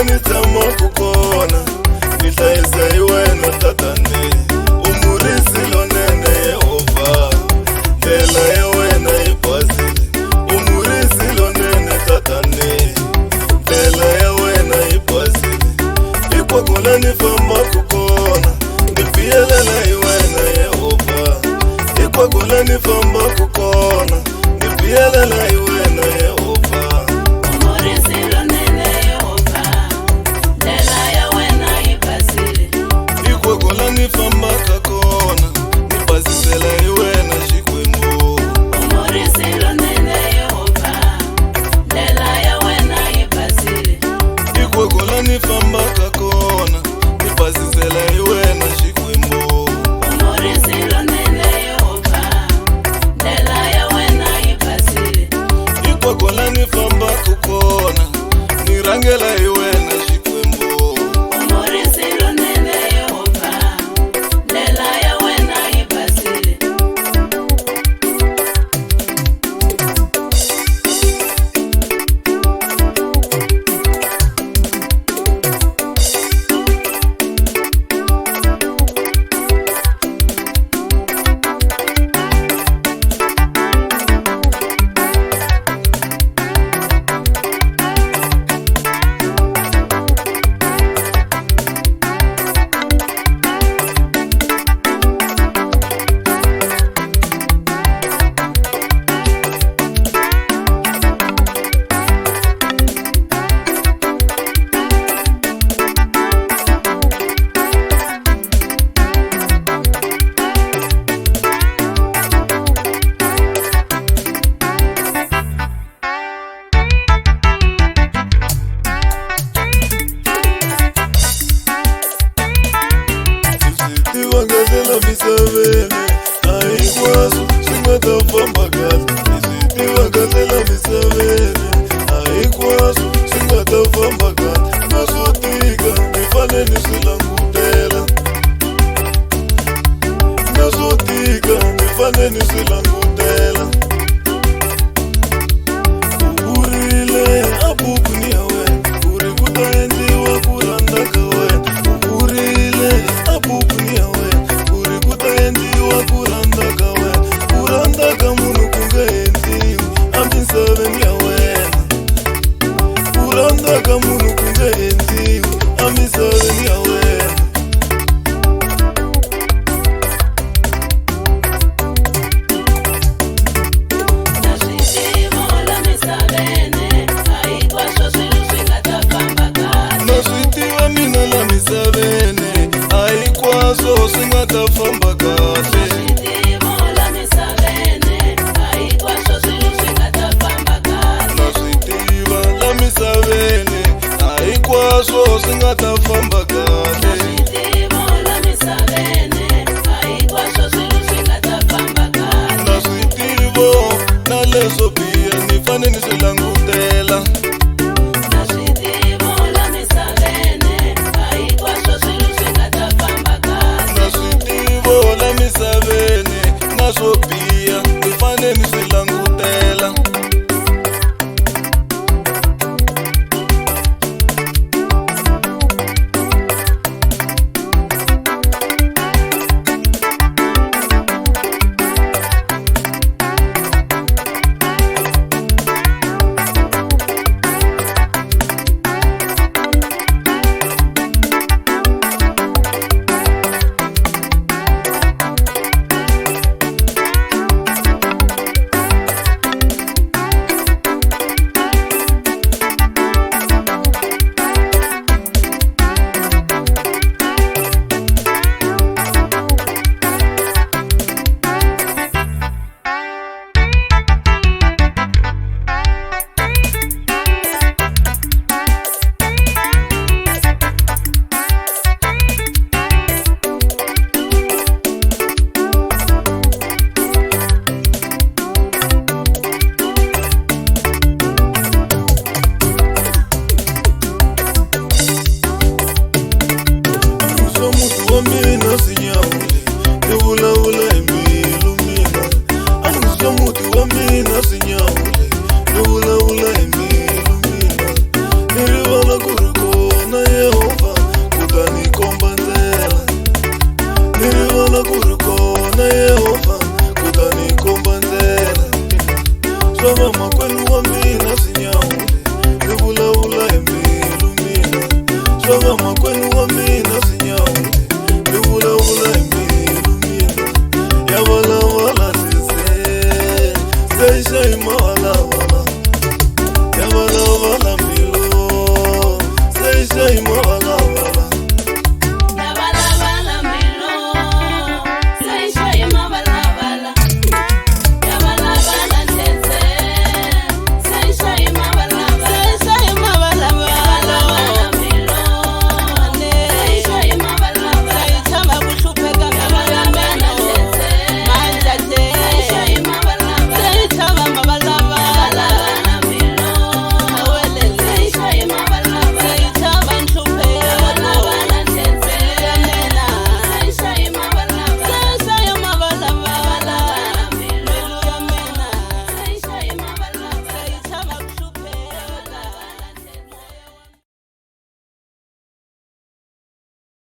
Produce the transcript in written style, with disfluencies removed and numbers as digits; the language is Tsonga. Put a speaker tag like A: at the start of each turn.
A: la ni tshamaka kona, ni hlayisa hi wena tatani. U murisi lonene Yehovha, ndlela ya wena yi basile. U murisi lonene tatani, ndlela ya wena yi basile. Hinkwako la ni fambaka kona, ni biyelela hi wena Yehovha. Hinkwako la ni fambaka kona, ni biyelela hi wena Yehovha.
B: Murisi lonene Yehovha, ndlela ya wena yi basile.
A: Hinkwako la ni fambaka kona, ni basisela hi wena Xikwembu.
B: Murisi lonene Yehovha, ndlela ya wena yi basile.
A: Hinkwako la ni fambaka kona, ni Twa vamakwenu.